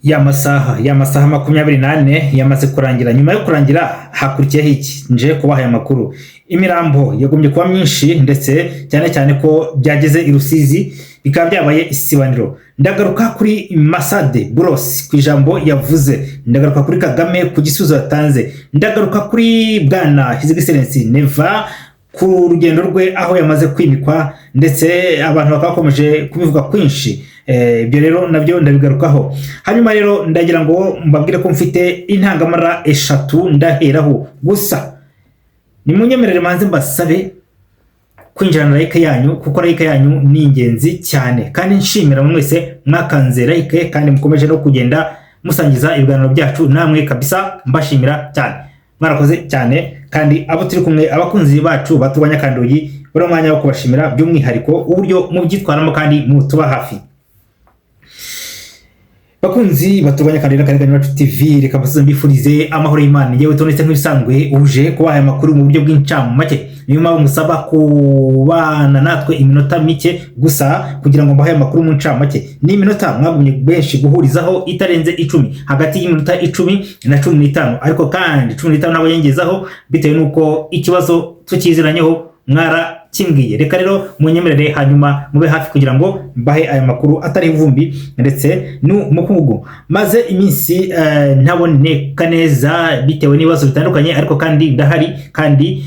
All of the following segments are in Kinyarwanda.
Ya masaha 24 yamaze kurangira. Nyuma yo kurangira hakurikiyeho iki? Nje kubaha aya makuru. Imirambo yagombye kuba myinshi, ndetse cyane cyane ko byageze i Rusizi bikaba byabaye isibaniro. Ndagaruka kuri Masade Buros ku ijambo yavuze, ndagaruka kuri Kagame ku gisubizo yatanze, ndagaruka kuri bwana His Excellency Neva ku rugendo rwe aho yamaze kwimikwa, ndetse abantu bakaba bakomeje kubivuga kwinshi. Ibyo rero nabyo ndabigarukaho. Hanyuma rero ndagira ngo mbabwire ko mfite intangamara eshatu ndaheraho. Gusa nimunyemerere manze mbasabe kwinjirana like yanyu, kuko like yanyu ni ingenzi cyane. Kandi nshimira mwese mwakanze like kandi mukomeje no kugenda musangiza ibiganiro byacu. Namwe kabisa mbashimira cyane, mwarakoze cyane. Kandi abo turi kumwe, abakunzi bacu baturwanya kanduyi, buri mwanya wo kubashimira by'umwihariko uburyo mubyitwaramo kandi mutuba hafi. Bakunzi baturwanya kandi n'akarengane bacu TV, reka mbasuze mbifurize amahoro y'Imana. Yewe tubonetse nk'ibisanzwe, uje kubaha aya makuru mu buryo bw'incamake. Niyo mpamvu musaba kubana natwe iminota mike gusa kugira ngo mbahe aya makuru mu ncamake. Ni iminota mwagumye benshi guhurizaho itarenze 10, hagati y'iminota 10 na 15, ariko kandi 15 ntabwo yengezaho bitewe n'uko ikibazo tukiziranyeho, mwarakimbwiye. Reka rero munyemerere hanyuma mube hafi kugira ngo mbahe aya makuru atari ivumbi ndetse n'umukungugu. Maze iminsi ntaboneka neza bitewe n'ibibazo bitandukanye, ariko kandi ndahari, kandi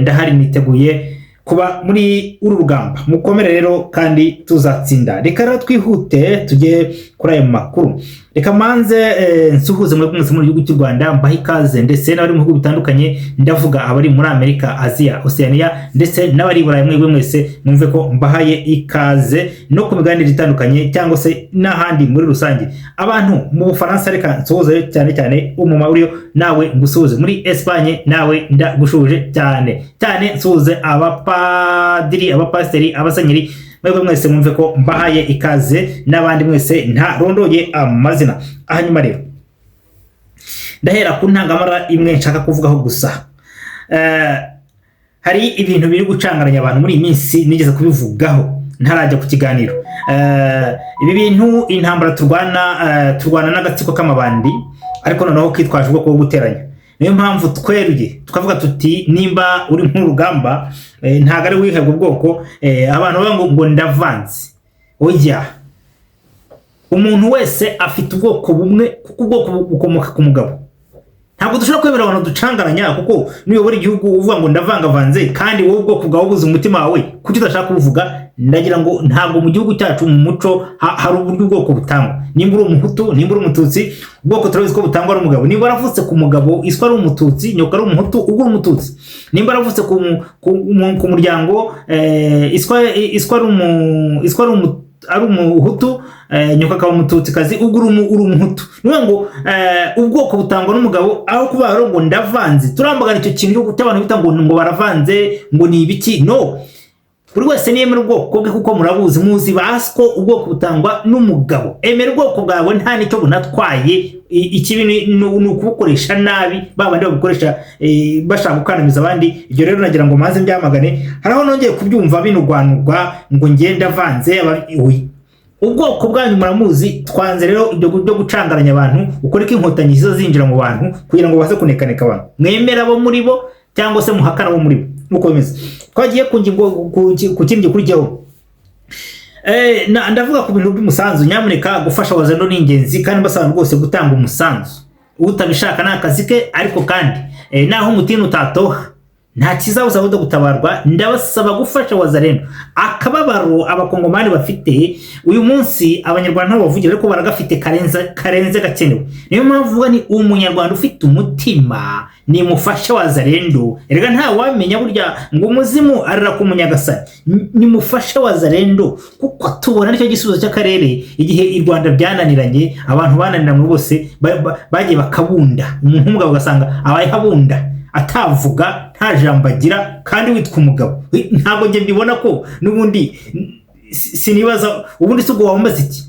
ndahari niteguye kuba muri uru rugamba. Mukomere rero kandi tuzatsinda. Reka rero twihute tujye kuri ayo makuru. Reka manze nsuhuze mwebwe mwese muri gihugu cy'u Rwanda, mbahe ikaze, ndetse n'abari mu bihugu bitandukanye. Ndavuga abari muri Amerika, Aziya, Oceania ndetse n'abari i Burayi. Mwebwe mwese mwumve ko mbahaye ikaze no ku miganire itandukanye cyangwa se n'ahandi muri rusange. Abantu mu Bufaransa, reka nsuhuze cyane cyane umuma uriyo, nawe ngusuhuze. Muri Espagne nawe ndagushuhuje cyane cyane. Nsuhuze abapadiri, abapasiteri, abasenyeri, mwebwe mwese mwumve ko mbahaye ikaze, n'abandi mwese ntarondoye amazina. Hanyuma rero ndahera ku ntangamara imwe nshaka kuvugaho gusa. Hari ibintu biri gucangaranya abantu muri iyi minsi, nigeze kubivugaho ntarajya ku kiganiro. Ibi bintu, intambara turwana, turwana n'agatsiko k'amabandi, ariko noneho kitwaje ubwoko bwo guteranya. Niyo mpamvu tweruye tukavuga tuti nimba uri nk'urugamba, ntabwo ari wihebwa ubwoko. Abantu bavuga ngo ndavanze, oya. Umuntu wese afite ubwoko bumwe, kuko ubwoko bukomoka ku mugabo. Ntabwo dushobora kwemera abantu ducangaranya, kuko nuyobora igihugu uvuga ngo ndavangavanze kandi wowe ubwoko bwawe buze umutima wawe, kuki udashaka kubuvuga? Ndagira ngo ntabwo mu gihugu cyacu mu muco hari uburyo ubwoko butangwa. Nimba uri Umuhutu, nimba uri Umututsi, ubwoko turabizi ko butangwa n'umugabo. Nimba waravutse ku mugabo iswa ari Umututsi, nyoko ari Umuhutu, ubwo uri Umututsi. Nimba waravutse ku muryango iswa ari Umuhutu, nyoko akaba Umututsikazi, ubwo uri Umuhutu. Ni ukuvuga ngo ubwoko butangwa n'umugabo. Aho kuba rero ngo ndavanze, turambagana icyo kintu cy'abantu bita ngo baravanze, ngo ni ibiki. No buri wese niyemera ubwoko bwe, kuko murabuzi, muzi basiko ubwoko butangwa n'umugabo. Emera ubwoko bwawe, nta nicyo bunatwaye. Ikibi ni ukubukoresha nabi, ba bandi babukoresha bashaka gukandamiza abandi. Ibyo rero nagira ngo maze mbyamagane. Hari aho nongeye kubyumva binugwanugwa ngo ngende avanze. Ubwoko bwanyu muramuzi. Twanze rero ibyo byo gucangaranya abantu, ukore ko Inkotanyi ziza zinjira mu bantu kugira ngo baze kunekaneka abantu. Mwemera abo muri bo cyangwa se muhakana abo muri bo, nuko bimeze. Twagiye ku ngingo ku kindi gikurikiyeho. Ndavuga ku bintu by'umusanzu. Nyamuneka gufasha Wazalendo ni ingenzi, kandi mbasaba rwose gutanga umusanzu. Utabishaka ni akazi ke, ariko kandi naho umutini utatoha nta kizabuza ahubwo gutabarwa. Ndabasaba gufasha Wazalendo. Akababaro Abakongomani bafite uyu munsi, Abanyarwanda ntabwo bavugira, ariko baragafite karenze gakenewe. Niyo mpamvu uvuga ni Umunyarwanda ufite umutima nimufashe Wazalendo. Erega nta wamenya, burya ngo umuzimu arira ku munyagasani. Nimufashe Wazalendo kuko tubona nicyo gisubizo cy'akarere. Igihe i Rwanda byananiranye, abantu bananiranywe bose bagiye bakabunda. Umuntu w'umugabo ugasanga abayeho abunda, atavuga, nta jambo agira, kandi witwa umugabo. Ntabwo njye mbibona ko n'ubundi sinibaza ubundi si ubwo wambaza iki.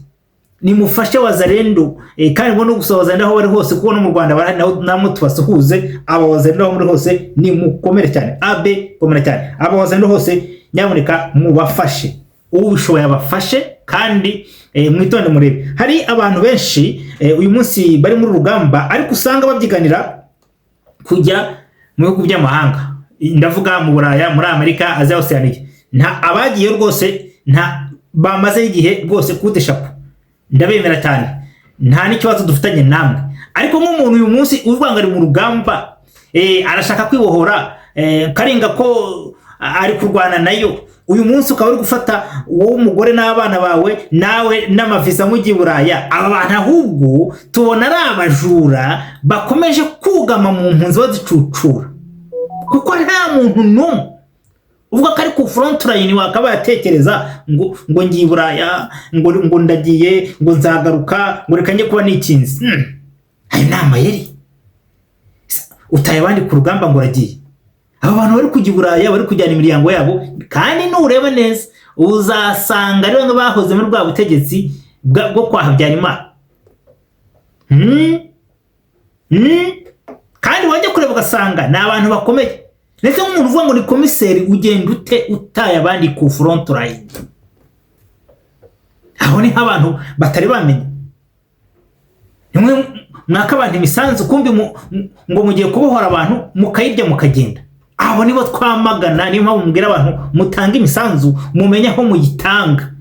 Nimufashe Wazalendo, kandi ngo no gusaba Wazalendo aho bari hose, kuko no mu Rwanda barahari namwe tubasuhuze. Aba Wazalendo aho muri hose nimukomere cyane. Abe komera cyane. Aba Wazalendo hose nyamuneka mubafashe, ubishoboye abafashe. Kandi mwitonde murebe, hari abantu benshi uyu munsi bari muri rugamba, ariko usanga babyiganira kujya mu bihugu by'amahanga. Ndavuga mu Buraya, muri Amerika, Aziya, Oceania. Nta abagiye rwose, nta bamaze igihe rwose kute shapo, ndabemera cyane, nta n'ikibazo dufitanye namwe. Ariko nk'umuntu uyu munsi uvuga ngo ari mu rugamba, arashaka kwibohora, karinga ko ari kurwana nayo, uyu munsi ukaba uri gufata wowe, umugore n'abana bawe, nawe n'amavisa mujya i Buraya. Aba bantu ahubwo tubona ari abajura bakomeje kugama mu mpunzi bazicucura, kuko nta muntu n'umwe uvuga ko ari ku front line wakabaye atekereza ngo ngiye i Buraya, ngo ndagiye, ngo nzagaruka, ngo reka njye kuba nikinze. Ayo ni amayeri. Utaye abandi ku rugamba ngo uragiye. Aba bantu bari kujya i Buraya bari kujyana imiryango yabo, kandi nureba neza uzasanga ari bamwe bahoze muri bwa butegetsi bwo kwa Habyarimana. Kandi wajya kureba ugasanga ni abantu bakomeye, ndetse nk'umuntu uvuga ngo ni komiseri, ugenda ute utaye abandi ku front line? Aho niho abantu batari bamenya. Nimwe mwaka abantu imisanzu, kumbi ngo mugiye kubohora abantu, mukayirya mukagenda. Abo nibo twamagana. Niyo mpamvu mubwira abantu mutanga imisanzu, mumenye aho muyitanga,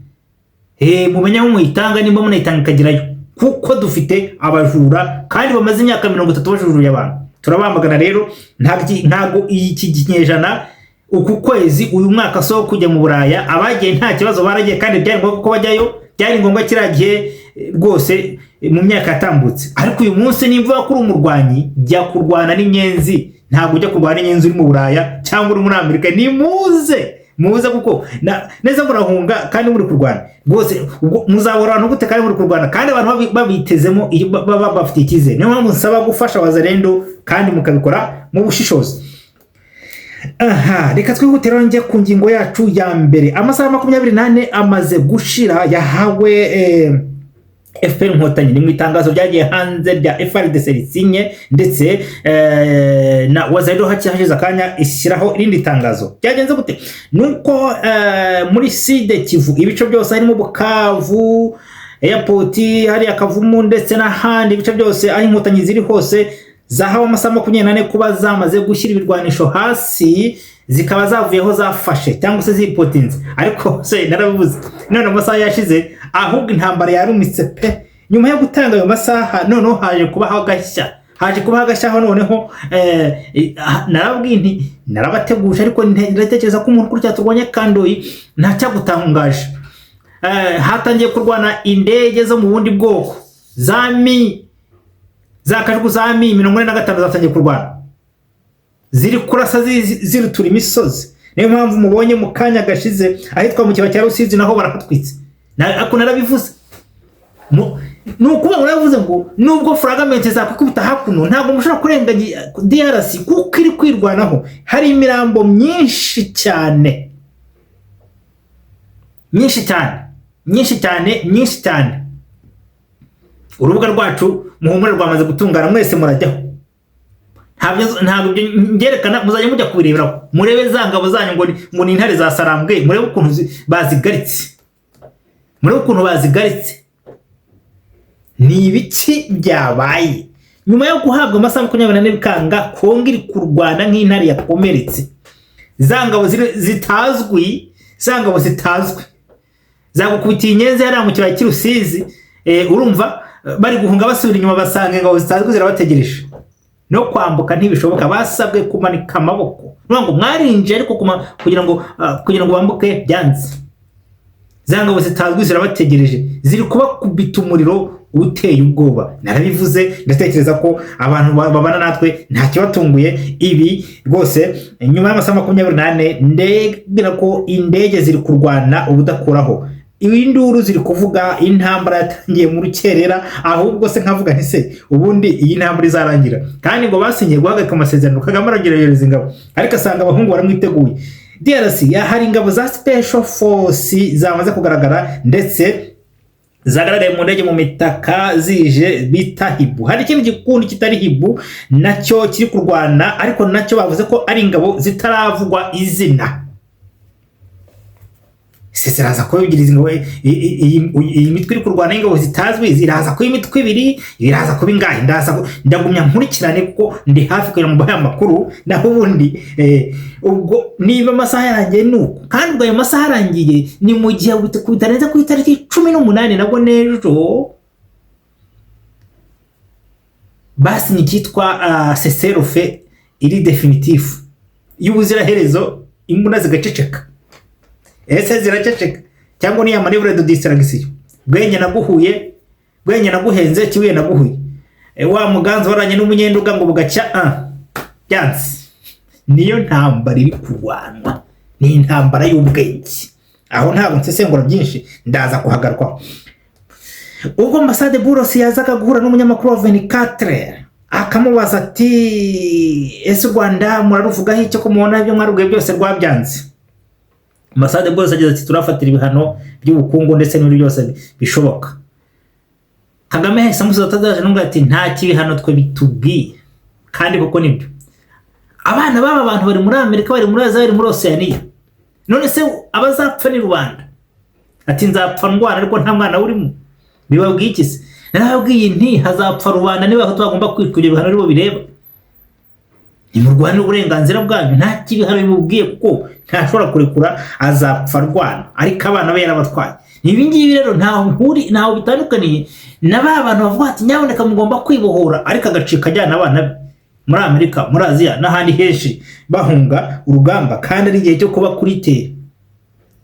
mumenye aho muyitanga, nimba munayitanga ikagerayo, kuko dufite abajura kandi bamaze imyaka 30 bajuruye abantu. Turabamagana rero. Ntabwo iki kinyejana, uku kwezi, uyu mwaka so kujya mu Buraya. Abagiye nta kibazo, baragiye kandi byari ngombwa ko bajyayo, byari ngombwa kiriya gihe rwose mu myaka yatambutse. Ariko uyu munsi nimba ko uri umurwanyi, jya kurwana n'inyenzi. Ntabwo ujya kurwana n'inyenzi uri mu Buraya cyangwa uri muri Amerika. Nimuze muze, kuko neza murahunga kandi muri kurwana rwose. Ubwo muzabura abantu gute kandi muri kurwana, kandi abantu babitezemo, baba bafitiye icyizere? Niyo mpamvu nsaba gufasha Wazalendo kandi mukabikora mu bushishozi. Aha reka twihute rero njye ku ngingo yacu ya mbere. Amasaha 24 amaze gushira yahawe FPR Inkotanyi. Ni mu itangazo ryagiye hanze rya FARDC risinye, ndetse na Wazalendo hashize akanya ishyiraho irindi tangazo. Byagenze gute? Nuko muri Sud Kivu, ibice byose harimo Bukavu, airport hariya Kavumu, ndetse n'ahandi, ibice byose aho Inkotanyi ziri hose, zahawe amasaha 24 kuba zamaze gushyira ibirwanisho hasi, zikaba zavuyeho zafashe cyangwa se zipotinze. Ariko se narabivuze, none amasaha yashize, ahubwo intambara yarumitse pe. Nyuma yo gutanga ayo masaha, noneho haje kubaho agashya, haje kubaho agashya aho noneho narababwiye nti narabateguje, ariko ndatekereza ko umuntu kurya turwanya kandoyi ntacyagutangaje. Hatangiye kurwana indege zo mu bundi bwoko za Mi, za kajugu za Mi 45 zatangiye kurwana, ziri kurasa zirutura imisozi. Niyo mpamvu mubonye mu kanya gashize ahitwa mu kibaya cya Rusizi naho barahatwitse. Ariko narabivuze, ni ukuvuga ngo narabivuze ngo nubwo fragment zakwikubita hakuno, ntabwo mushobora kurenga DRC kuko iri kwirwanaho. Hari imirambo myinshi cyane, myinshi cyane, myinshi cyane, myinshi cyane. Urubuga rwacu muhumure rwamaze gutungana, mwese murajyaho. Ntabwo ibyo ngerekana, muzajya mujya kubireberaho, murebe za ngabo zanyu ngo ni intare za Sarambwe, murebe ukuntu bazigaritse, murebe ukuntu bazigaritse. Ni ibiki byabaye nyuma yo guhabwa amasaha 24 bikanga? Kongo iri kurwana nk'intare yakomeretse. Za ngabo zitazwi, za ngabo zitazwi zagukubitiye inyenzi hariya mu kibaya cy'i Rusizi. Urumva bari guhunga basubira inyuma, basanga ingabo zitazwi zirabategereje, no kwambuka ntibishoboka, basabwe kumanika amaboko. Nuvuga ngo mwarinjiye, ariko kugira ngo bambuke byanze. Za ngabo zitazwi zirabategereje, ziri kubakubita umuriro uteye ubwoba. Narabivuze, ndatekereza ko abantu babana natwe nta kibatunguye. Ibi rwose nyuma y'amasaha 24, ndebwira ko indege ziri kurwana ubudakuraho, induru ziri kuvuga, intambara yatangiye mu rukerera. Ahubwo se nkavuga nti se ubundi iyi ntambara izarangira? Kandi ngo basinyiye guhagarika amasezerano, Kagame arongera yohereza ingabo, ariko asanga abahungu baramwiteguye. DRC hari ingabo za special force zamaze kugaragara, ndetse zagaragaye mu ndege mu mitaka zije, bita Hibu. Hari ikindi gikundi kitari Hibu nacyo kiri kurwana, ariko nacyo bavuze ko ari ingabo zitaravugwa izina. Ese ziraza kuba ebyiri izi ngabo? Iyi mitwe iri kurwana y'ingabo zitazwi ziraza kuba imitwe ibiri, iraza kuba ingahe? Ndagumya nkurikirane kuko ndi hafi kugira ngo mbahe amakuru. Naho ubundi ubwo niba amasaha yarangiye ni uko, kandi ubwo ayo masaha arangiye ni mu gihe bitarenze ku itariki 18, nabwo n'ejo basinye icyitwa cessez-le-feu iri définitif y'ubuziraherezo, imbunda zigaceceka. Ese ziraceceka cyangwa niya manœuvre de distraction? Bwenge naguhuye, bwenge naguhenze, kibuye naguhuye. Wa muganza waranye n'umunyenduga ngo bugacya byanze. Niyo ntambara iri kurwanwa, ni intambara y'ubwenge. Aho ntabwo nsesengura byinshi, ndaza kuhagarukwaho. Ubwo Massad Boulos yazaga guhura n'umunyamakuru wa 24, akamubaza ati: "Ese u Rwanda muraruvugaho icyo, ko mubona ibyo mwarubwiye byose rwabyanze?" Massad Boulos agize ati: "Turafatira ibihano by'ubukungu ndetse n'ibindi byose bishoboka." Kagame yahise amusubiza atazaje n'ubwo ati: "Nta kibihano twe bitubwiye." Kandi koko nibyo, abana b'aba bantu bari muri Amerika, bari muri Aziya, bari muri Oceania. None se abazapfa ni rubanda? Ati: "Nzapfa ndwana ariko nta mwana urimo." Bibabwiye iki se? Narababwiye nti hazapfa rubanda niba Abahutu bagomba kwitwa ibyo bihano aribo bireba. Nimurwanire uburenganzira bwanyu. Nta kibihano bimubwiye kuko ntashobora kurekura, azapfa arwana ariko abana be yarabatwaye. Ibi ngibi rero ntaho mpuri, ntaho bitandukaniye na ba bantu bavuga ati: "Nyaboneka mugomba kwibohora," ariko agacika ajyana abana be muri Amerika, muri Aziya n'ahandi henshi, bahunga urugamba kandi ari igihe cyo kuba kuri terrain.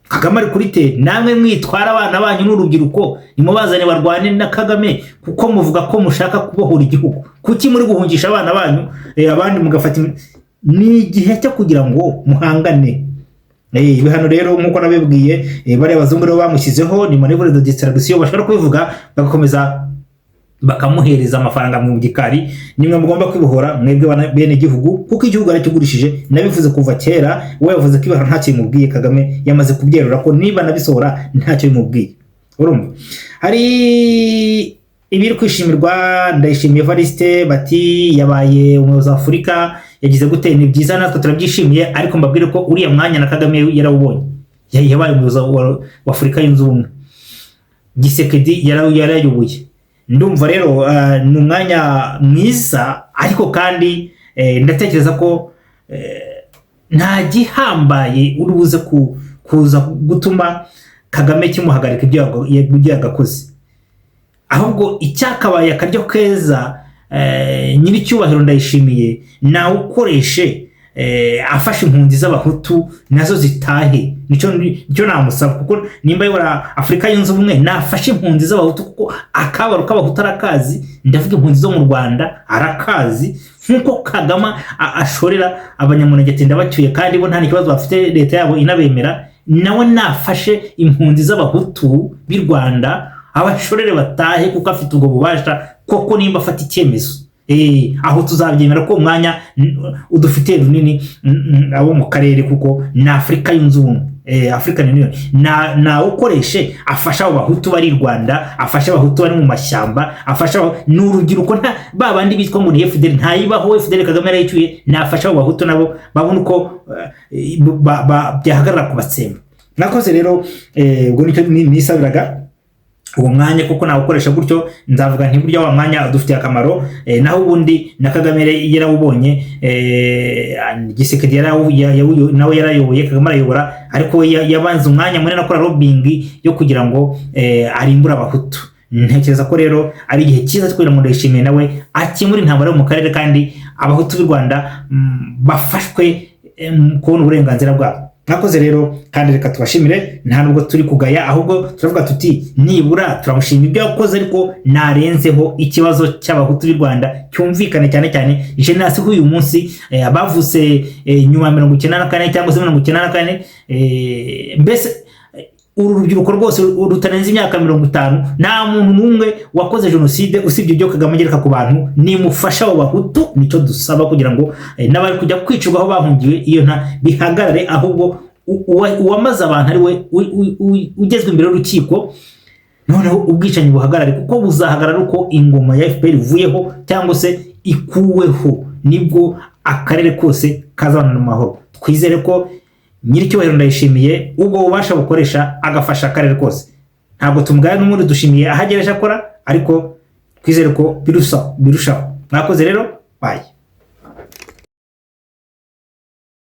Kagame ari kuri terrain, namwe mwitwara abana banyu n'urubyiruko, nimubazane barwane na Kagame, kuko muvuga ko mushaka kubohora igihugu. Kuki muri guhungisha abana banyu, abandi mugafata ni igihe cyo kugira ngo muhangane. Ibihano rero nk'uko nabibwiye, bariya bazungu rero bamushyizeho ni manœuvre de distraction. Bashobora kubivuga bagakomeza bakamuhereza amafaranga mu gikari. Nimwe mugomba kwibohora mwebwe bene gihugu, kuko igihugu aracyugurishije. Nabivuze kuva kera. We yavuze ko ibihano ntacyo bimubwiye. Kagame yamaze kubyerura ko niba nabisohora ntacyo bimubwiye. Urumva hari ibiri kwishimirwa. Ndayishimiye Evariste bati yabaye umuyobozi wa Afurika, yagize gute? Ni byiza, natwe turabyishimiye, ariko mbabwire ko uriya mwanya na Kagame yarawubonye. Yabaye umuyobozi wa Afurika Yunze Ubumwe, Tshisekedi yarayoboye. Ndumva rero ni umwanya mwiza, ariko kandi ndatekereza ko nta gihambaye uri buze kuza gutuma Kagame kimuhagarika ibyo yagakoze. Ahubwo icyakabaye akaryo keza, nyiricyubahiro Ndayishimiye nawukoreshe, afashe impunzi z'Abahutu nazo zitahe. Nicyo namusaba, kuko nimba ayobora Afurika Yunze Ubumwe, nafashe impunzi z'Abahutu, kuko akabaro k'Abahutu arakazi. Ndavuga impunzi zo mu Rwanda, arakazi. Nk'uko Kagame ashorera Abanyamurenge ati: "Ndabacyuye," kandi bo nta n'ikibazo bafite, leta yabo inabemera, nawe nafashe impunzi z'Abahutu b'i Rwanda abashorere batahe, kuko afite ubwo bubasha koko. Nimba afata icyemezo, aho tuzabyemera ko umwanya udufitiye runini abo mu karere, kuko ni Afurika Yunze Ubumwe, African Union. Nawukoreshe afasha abo Bahutu bari i Rwanda, afasha Abahutu bari mu mashyamba, afasha ni urubyiruko, nta ba bandi bitwa ngo ni FDL, ntayibaho. FDL Kagame yarayicyuye. Nafasha abo Bahutu nabo babone uko byahagarara kubatsemba. Nakoze rero, ubwo nicyo nisabiraga uwo mwanya, kuko nawukoresha gutyo nzavuga nti burya wa mwanya udufitiye akamaro. Naho ubundi na Kagame yarawubonye, Tshisekedi nawe yarayoboye, Kagame arayobora, ariko we yabanze umwanya munini akora lobbying yo kugira ngo arimbure Abahutu. Ntekereza ko rero ari igihe cyiza cyo kugira ngo Ndayishimiye nawe akemure intambara yo mu karere, kandi Abahutu b'u Rwanda bafashwe kubona uburenganzira bwabo. Mwakoze rero, kandi reka tubashimire. Nta nubwo turi kugaya, ahubwo turavuga tuti nibura turamushima ibyo yakoze, ariko narenzeho ikibazo cy'Abahutu b'i Rwanda cyumvikane, cyane cyane génération uyu munsi, abavutse nyuma ya 94 cyangwa se 94, mbese uru rubyiruko rwose rutarenze imyaka 50. Nta muntu n'umwe wakoze jenoside usibye ibyo Kagame agereka ku bantu. Nimufasha abo Bahutu, nicyo dusaba, kugira ngo n'abari kujya kwicirwa aho bahungiwe iyo nta bihagarare, ahubwo uwamaze abantu ari we ugezwe imbere y'urukiko, noneho ubwicanyi buhagarare, kuko buzahagarara uko ingoma ya FPR ivuyeho cyangwa se ikuweho, nibwo akarere kose kazabana mu mahoro. Twizere ko Nyiricyubahiro Ndayishimiye ubwo bubasha bukoresha agafasha akarere kose. Ntabwo tumugaya n'ubundi, dushimiye aho agereje akora, ariko twizere ko birushaho. Mwakoze rero, bye.